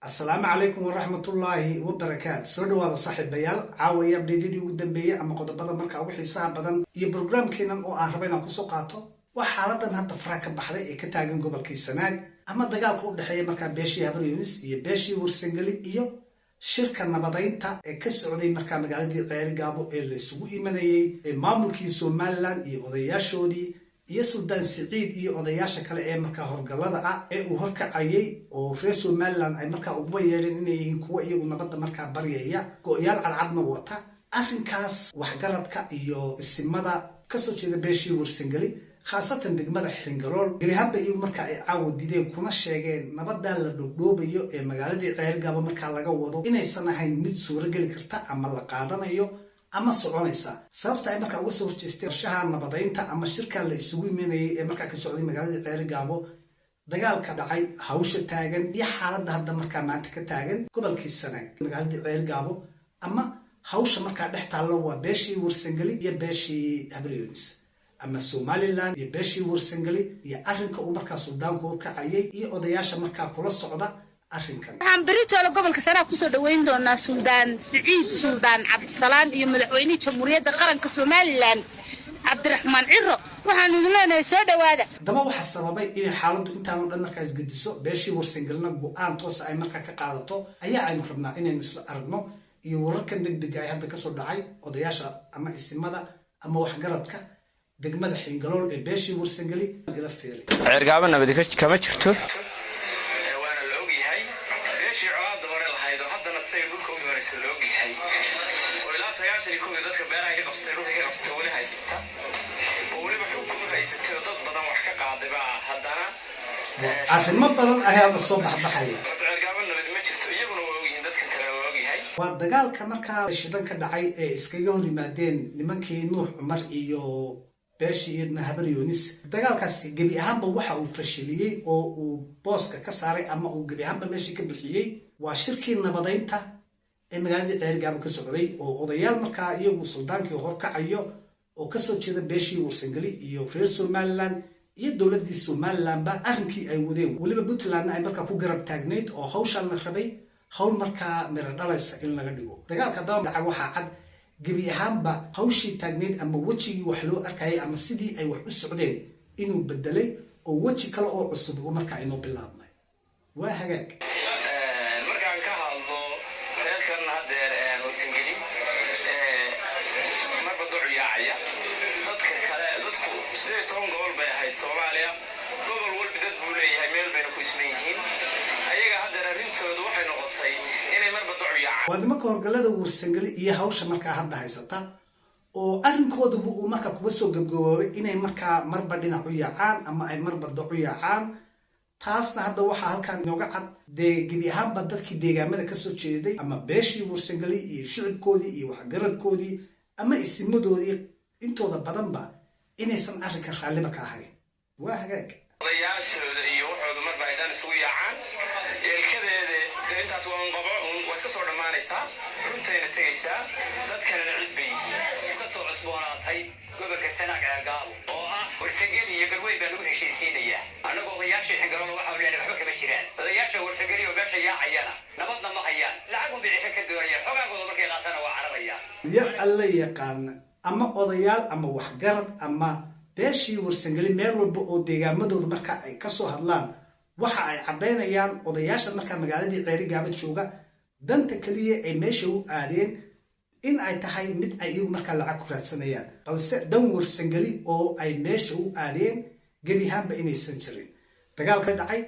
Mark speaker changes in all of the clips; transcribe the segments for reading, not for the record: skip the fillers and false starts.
Speaker 1: Asalaamu calaykum waraxmatullaahi wabarakaatu. Soo dhawaada, saaxiibayaal. Caawaya update-yadii ugu dambeeyey ama qodobada markaa ugu xiisaha badan iyo brograamkeenan oo aan raba inaan kusoo qaato waa xaaladan hadda faraha ka baxday ee ka taagan gobolkii Sanaag ama dagaalka u dhexeeya markaa beeshii Habar Yunis iyo beeshii Warsangeli iyo shirka nabadaynta ee ka socday markaa magaaladii Ceerigaabo ee la isugu imanayey ee maamulkii Somaliland iyo odayaashoodii iyo Suldaan Siciid iyo odayaasha kale ee markaa horgallada ah ee uu horkacayay, oo reer Somaliland ay markaa uguba yeedheen inay yihiin kuwo iyagu nabadda markaa baryaya, go-yaal cadcadna wata. Arrinkaas waxgaradka iyo isimada kasoo jeeda beeshii Warsangeli, khaasatan degmada Xingalool, gebi ahaanba iyagu markaa ay caawa diideen, kuna sheegeen nabadaa la dhoobdhoobayo ee magaaladii Ceergaabo markaa laga wado inaysan ahayn mid suuro geli karta ama la qaadanayo ama soconaysa. Sababta ay markaa uga soo horjeesteen qorshaha nabadaynta ama shirka la isugu imanayay ee markaa ka socday magaaladii Ceerigaabo, dagaalka dhacay, hawsha taagan iyo xaaladda hadda markaa maanta ka taagan gobolkii Sanaag, magaaladii Ceerigaabo, ama hawsha markaa dhex taallo waa beeshii Warsangeli iyo beeshii Habaryoonis ama Somaliland iyo beeshii Warsangeli iyo arrinka uu markaa suldaanku horkacayay iyo odayaasha markaa kula socda arrinkan.
Speaker 2: Waxaan beritoole gobolka Sanaag kusoo dhoweyn doonaa Suldaan Siciid Suldaan Cabdisalaan iyo madaxweynihii Jamhuuriyadda Qaranka Somaliland, Cabdiraxmaan Ciro. Waxaanu idin leenahay soo dhowaada.
Speaker 1: Haddaba waxaa sababay inay xaaladdu intaanu dhan markaa isgediso, beeshii Warsangelina go-aan toosa ay markaa ka qaadato, ayaa aynu rabnaa inaynu isla aragno iyo wararkan deg dega ay hadda kasoo dhacay odayaasha ama isimada ama waxgaradka degmada Xingalool ee beeshii Warsangeli. Ila fiiri.
Speaker 3: Ceergaabo nabadi kama jirto.
Speaker 4: Waana la ogyahay beeshii colaada hore lahayd oo haddana siday dhulka u doonaysa la ogyahay, oo ilaa 91-dii dadka beeraha ka qabsatay, dhulka ka qabsatay, weli haysata, oo weliba xukun u haysatay, oo dad badan wax ka qaaday baa haddana.
Speaker 1: Arrimo badan ayaa soo baxbaxaya.
Speaker 4: Horta Ceergaabo nabadi ma jirto, iyaguna waa ogyihiin, dadkan kalena waa ogyahay.
Speaker 1: Waa dagaalka markaa shidan ka dhacay ee iskaga hor yimaadeen nimankii Nuux Cumar iyo beeshii iyadna Habar Yoonis. Dagaalkaasi gebi ahaanba waxa uu fashiliyey oo uu booska ka saaray ama uu gebi ahaanba meeshii ka bixiyey waa shirkii nabadaynta ee magaaladii Ceerigaabo ka socday, oo odayaal markaa iyagu suldaankii horkacayo oo kasoo jeeda beeshii Warsangeli iyo reer Somaliland iyo dowladdii Somalilandba arrinkii ay wadeen, weliba Puntlandna ay markaa ku garab taagnayd, oo hawshaan la rabay hawl markaa miro dhalaysa in laga dhigo. Dagaalka haddaba dhacay waxaa cad gebi ahaanba hawshii taagnayd ama wejigii wax loo arkayay ama sidii ay wax u socdeen inuu bedelay, oo weji kale oo cusub uu markaa inoo bilaabmay. Waa hagaag.
Speaker 4: Markaan ka hadlo reerkan haddeer Warsangeli marba ducu yaacaya dadka kale, dadku 18 gobol bay ahayd Soomaaliya, gobol walba dad buu leeyahay, meel bayna ku isman yihiin. Ayaga haddeer arrintoodu waxay noqotay inay marba ducu yaacaan.
Speaker 1: Waa nimanka horgallada Warsangeli iyo hawsha markaa hadda haysata, oo arrinkooduba uu markaa kuba soo gabgaboobay inay markaa marba dhinac u yaacaan ama ay marba doc u yaacaan. Taasna hadda waxaa halkan inooga cad dee gebi ahaanba dadkii deegaamada kasoo jeeday ama beeshii Warsangeli iyo shicibkoodii iyo waxgaradkoodii ama isimadoodii intooda badanba inaysan arrinka raalliba ka ahayn. Waa hagaag.
Speaker 4: Odayaashooda iyo waxooda marba ay dhan isugu yaacaan eelkadeeda dee intaas waa un qabo un, waa iska soo dhammaanaysaa, runtayna tegaysaa, dadkanana cid bay yihiin.
Speaker 5: Kasoo cusboonaatay gobolka Sanaag Ceergaabo oo ah Warsangeli iyo Garweyn baa lagu heshiisiinayaa. Annagu odayaashii Xingaloola waxaanu leenahay waxba kama jiraan. Odayaasha Warsangeli oo meesha yaacayana nabadna ma hayaan, lacag un bay cisho ka doonayaan, xogaagooda markay qaatana waa cararayaan.
Speaker 1: Ya alla yaqaana, ama odayaal ama waxgarad ama beeshii Warsangeli meel walba oo deegaamadooda marka ay kasoo hadlaan, waxa ay caddaynayaan odayaasha markaa magaaladii Ceerigaaba jooga danta keliya ay meesha u aadeen in ay tahay mid ay iyagu markaa lacag ku raadsanayaan, balse dan Warsangeli oo ay meesha u aadeen gebi ahaanba inaysan jirin. Dagaalka dhacay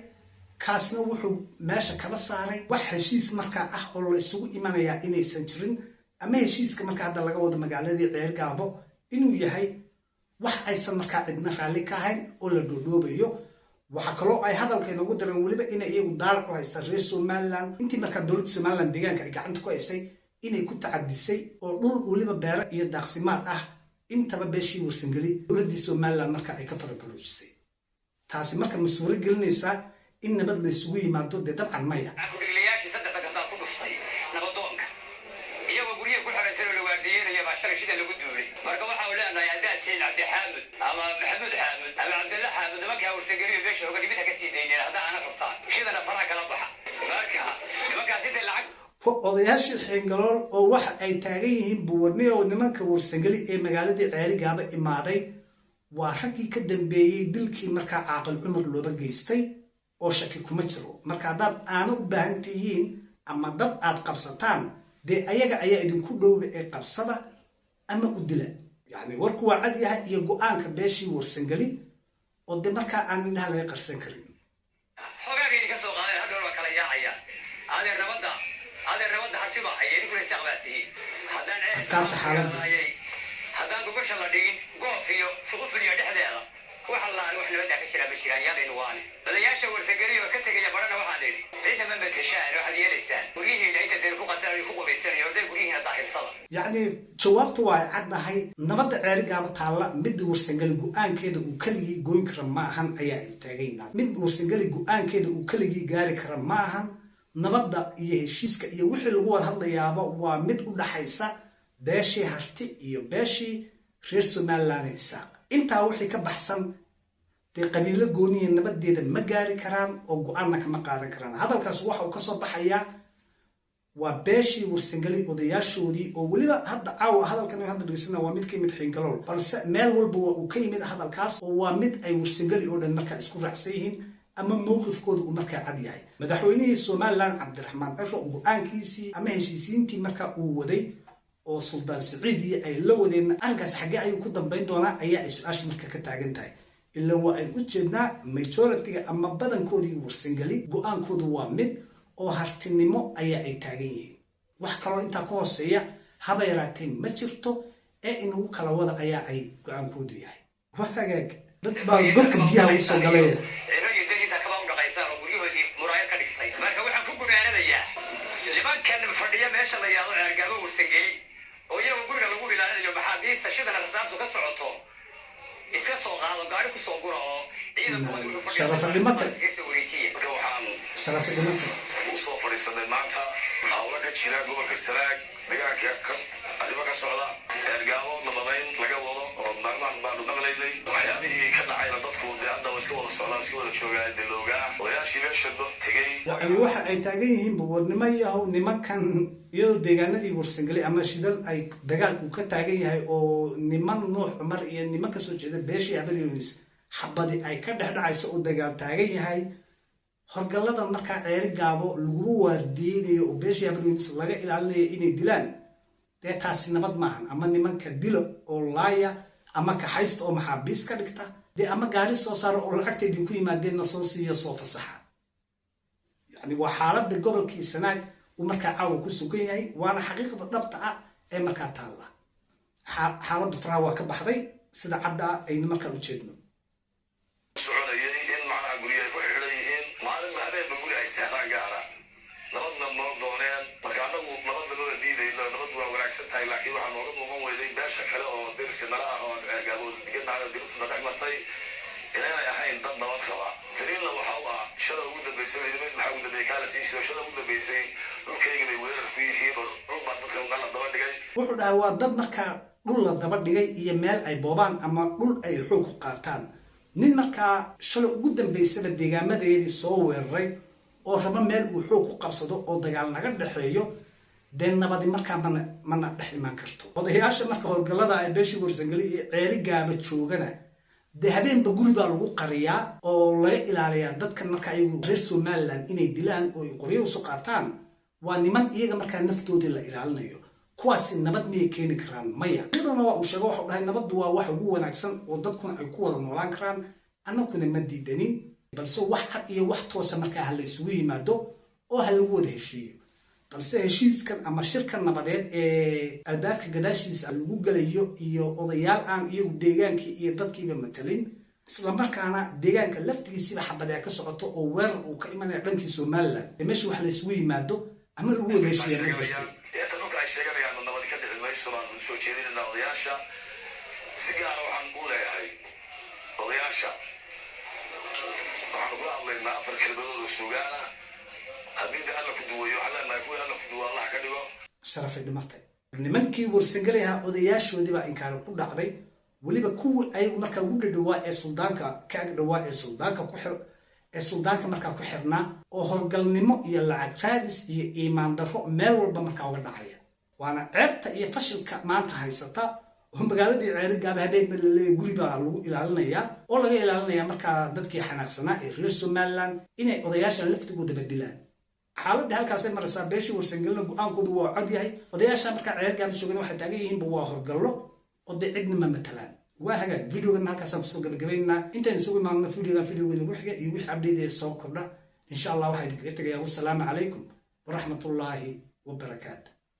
Speaker 1: kaasna wuxuu meesha kala saaray wax heshiis markaa ah oo la isugu imanayaa inaysan jirin, ama heshiiska markaa hadda laga wado magaaladii Ceergaabo inuu yahay wax aysan markaa cidna raalli ka ahayn oo la dhoodhoobayo. Waxaa kaloo ay hadalka inoogu dareen weliba inay iyagu daalac u haystaan reer Somaliland intii markaa dowladda Somaliland deegaanka ay gacanta ku haysay inay ku tacadisay, oo dhul weliba beero iyo daaqsimaad ah intaba beeshii Warsangeli dowladdii Somaliland marka ay ka farabaloojisay. Taasi marka ma suuro gelinaysaa in nabad la isugu yimaado? Dee dabcan maya.
Speaker 5: Kudhigliyaashii saddexda gantaal ku dhuftay nabadoonka iyagoo guryaha ku xeraysan oo la waardiyeynaya baa shalay shida lagu duulay. Marka waxa uu leenahay, haddaad tihiin Cabdi Xaamud ama Maxamuud Xaamud ama Cabdalla Xaamud, nimankaa Warsangeliyo meesha hoganimada ka sii dayneen hadda aana rabtaan, shidana faraha kala baxa. Marka nimankaas intay lacag
Speaker 1: Odayaashii Xiingalool oo waxa ay taagan yihiin buwarniyo nimanka Warsangeli ee magaaladii Ceerigaaba imaaday waa raggii ka dambeeyey dilkii markaa Caaqil Cumar looba geystay, oo shaki kuma jiro. Marka haddaad aano u baahan tihiin ama dad aad qabsataan, dee ayaga ayaa idinku dhowba ee qabsada ama u dila. Yacni warku waa cad yahay iyo go-aanka beeshii Warsangeli oo dee markaa aan indhaha laga qarsan karin.
Speaker 5: Xoogaaga idinka soo qaadeen, hadhow waa kala yaacayaan. Adeer, nabadda, adeer, nabadda Harti baa haya, idinkuna Isaaq baa tihiin. Haddaan
Speaker 1: Adkaanta xaaladda.
Speaker 5: Haddaan gogosha la dhigin goof iyo fuqufiliyo dhexdeeda, wax allaale wax nabadda ka jira ma jiraan. Yaalaynu waane odayaasha Warsangeli oo ka tegaya barana, waxaan idhi cidna ma mateshaan. Waxaad yeelaysaan guryihiina inta dee ku qasan ku qubaysanayo, orday guryihiina daahirsada.
Speaker 1: Yacni jawaabtu waa ay caddahay. Nabadda Ceerigaaba taalla midda Warsangeli go-aankeeda uu keligii goyn kara ma ahan ayaa ay taagaynaa. Mid Warsangeli go-aankeeda uu keligii gaari kara ma ahan. Nabadda iyo heshiiska iyo wixii lagu wada hadlayaaba waa mid u dhaxaysa beeshii Harti iyo beeshii reer Somaliland ee Isaaq. Intaa wixii ka baxsan dee qabiilo gooniya nabadeeda ma gaari karaan oo go-aanna kama qaadan karaan. Hadalkaas waxa uu ka soo baxayaa waa beeshii Warsangeli odayaashoodii, oo weliba hadda caawa hadalkan hadda dhegeysana waa mid ka yimid Xiingalool, balse meel walba waa uu ka yimid hadalkaas, oo waa mid ay Warsangeli oo dhan markaa isku raacsan yihiin ama mowqifkooda uu markaa cad yahay. Madaxweynihii Somaliland Cabdiraxmaan Ciro go-aankiisii ama heshiisiintii markaa uu waday oo Suldaan Siciidiyo ay la wadeen, arrinkaas xaggee ayuu ku dambayn doonaa ayaa ay su-aasha marka ka taagan tahay. Ilaan waa aynu u jeednaa majority-ga ama badankoodii Warsangeli go-aankoodu waa mid oo hartinimo ayaa ay taagan yihiin. Wax kaloo intaa ka hooseeya haba yaraatee ma jirto ee inagu kala wada ayaa ay go-aankoodu yahay. Wax hagaag, dad baa godka biyaha usoo galaya.
Speaker 5: Ciro iyo dad intaa kabaa u dhaqaysaan oo guryahoodii muraayad ka dhigtay. Marka waxaan ku gunaanadayaa nimankan fadhiya meesha la yidhaahdo Ceergaabo Warsangeli oo iyagoo guriga lagu ilaalinayo maxaabiista shidana rasaasu ka socoto, iska soo qaado, gaari kusoo gura oo ciidankoodii wuxuu fadhiya
Speaker 1: Sharafadhimata.
Speaker 5: iskaga soo wareejiya.
Speaker 6: Marka waxaan
Speaker 1: Sharafadhimata.
Speaker 6: u soo fadhiisanay maanta howlo ka jira gobolka Sanaag, deegaanka arrimo ka socda Ceergaabo, nabadayn laga wado oo maalmahan baanu maqlaynay. Waxyaabihii ka dhacayna dadku dee hadda waa iska wada socdaan, iska wada joogaa diloogaa odayaashii meesha tegey.
Speaker 1: Yacni waxa ay taagan yihiin buwarnimo yahow nimankan, iyadoo deegaanadii Warsangeli ama Shidal ay dagaal uu ka taagan yahay oo niman Nuux Cumar iyo niman kasoo jeeda beeshii Habaryoonis xabadi ay ka dhex dhacayso oo dagaal taagan yahay, horgalladan markaa Ceeri Gaabo laguma waardiyeynayo oo beeshii Habaryoonis laga ilaalinayo inay dilaan. Dee taasi nabad maahan. Ama nimanka dilo oo laaya, ama kaxaysta oo maxaabiis ka dhigta dee, ama gaari soo saara oo lacagta idinku yimaadeenna soo siiyo, soo fasaxa. Yani waa xaaladda gobolkii Sanaag uu markaa caawa ku sugan yahay, waana xaqiiqda dhabta ah ee markaa taalla. Xaaladdu faraha waa ka baxday sida cadda ah aynu markaa u jeedno.
Speaker 6: Soconayay in macnaha guryo ay ku xidhan yihiin, maalinba habeenba guri ay seexdaan gaara, nabadna noo dooneen. Marka annagu nabadna maba diidayno, nabad waa wanaagsan tahay, laakiin waxaa nooga muuqan weyday beesha kale oo deriska nala ah oo aan Ceergaabooda degannahay oo dirintuna dhex martay inaynay ahayn dad nabad raba. Daliilna waxa u ah shala ugu dambeysay hidimeed, maxaa ugu dambeeyey kaala sii shido, shala ugu dambeysay dhulkayga bay weerar ku yihiin oo dhul baa dadka meel la daba dhigay.
Speaker 1: Wuxuu dhahay waa dad markaa dhul la daba dhigay iyo meel ay boobaan ama dhul ay xoog ku qaataan. Nin markaa shalay ugu dambaysaba deegaamadeedii soo weeraray oo raba meel uu xoog ku qabsado oo dagaal naga dhexeeyo, dee nabadi markaa mana dhex imaan karto. Odayaasha marka howlgallada ay beeshii Warsangeli iyo Ceeri Gaaba joogana dee habeenba guri baa lagu qariyaa oo laga ilaaliyaa dadkan markaa iyagu reer Somaliland inay dilaan oo ay qoryo usu qaataan. Waa niman iyaga markaa naftoodii la ilaalinayo. Kuwaasi nabad miyay keeni karaan? Maya. Iyadana waa uu sheego, waxau dhahay nabaddu waa wax ugu wanaagsan oo dadkuna ay ku wada noolaan karaan, annakuna ma diidanin, balse wax cad iyo wax toosa markaa ha la isugu yimaado oo ha lagu wada heshiiyo. Balse heshiiskan ama shirkan nabadeed ee albaabka gadaashiisa lagu gelayo iyo odayaal aan iyagu deegaankii iyo dadkiiba matalin, islamarkaana deegaanka laftigiisiba xabadee ka socoto oo weerar uu ka imanaya dhankii Somaliland, ee meesha wax la isugu yimaado ama lagu wada heshiiya ma jirto.
Speaker 6: Inta dhulka ay sheeganayaan nabadi ka dhici mayso baan soo jeedinaynaa odayaasha. Si gaara waxaan u leeyahay odayaasha, waxaanu kula hadlaynaa afar kelmadood oo suugaana. Haddii de Alla ku duwayo, waxaan leenahay kuwii Alla ku duwa Allah ka dhigo.
Speaker 1: Sharafay dhimatay. Nimankii Warsangeli ahaa odayaashoodii baa inkaari ku dhacday, weliba kuwii ayagu markaa ugu dhadhawaa ee suldaanka ka ag dhawaa ee suldaanka ku xir ee Ee suldaanka markaa ku xirnaa oo horgalnimo iyo lacag raadis iyo iimaan darro meel walba markaa uga dhacaya. Waana ceebta iyo fashilka maanta haysata, oo magaaladii Ceerigaaba habeenba laleeya guri baa lagu ilaalinayaa, oo laga ilaalinaya markaa dadkii xanaaqsanaa ee reer Somaliland inay odayaashan laftigoodaba dilaan. Xaaladii halkaasay maraysaa. Beeshii Warsangelina go-aankoodu waa cod yahay. Odayaasha markaa Ceergaaba joogana waxay taagan yihiinba waa horgallo oo dee cidna ma matalaan. Waa hagaag, videogan halkaasaan kusoo gabagabaynaa. Intaan isugu imaadno videogan videogeeda ugu xiga iyo wixii update ee soo kordha, insha Allah, waxaa idinkaga tegayaa wasalaamu calaykum waraxmatullaahi wabarakaatu.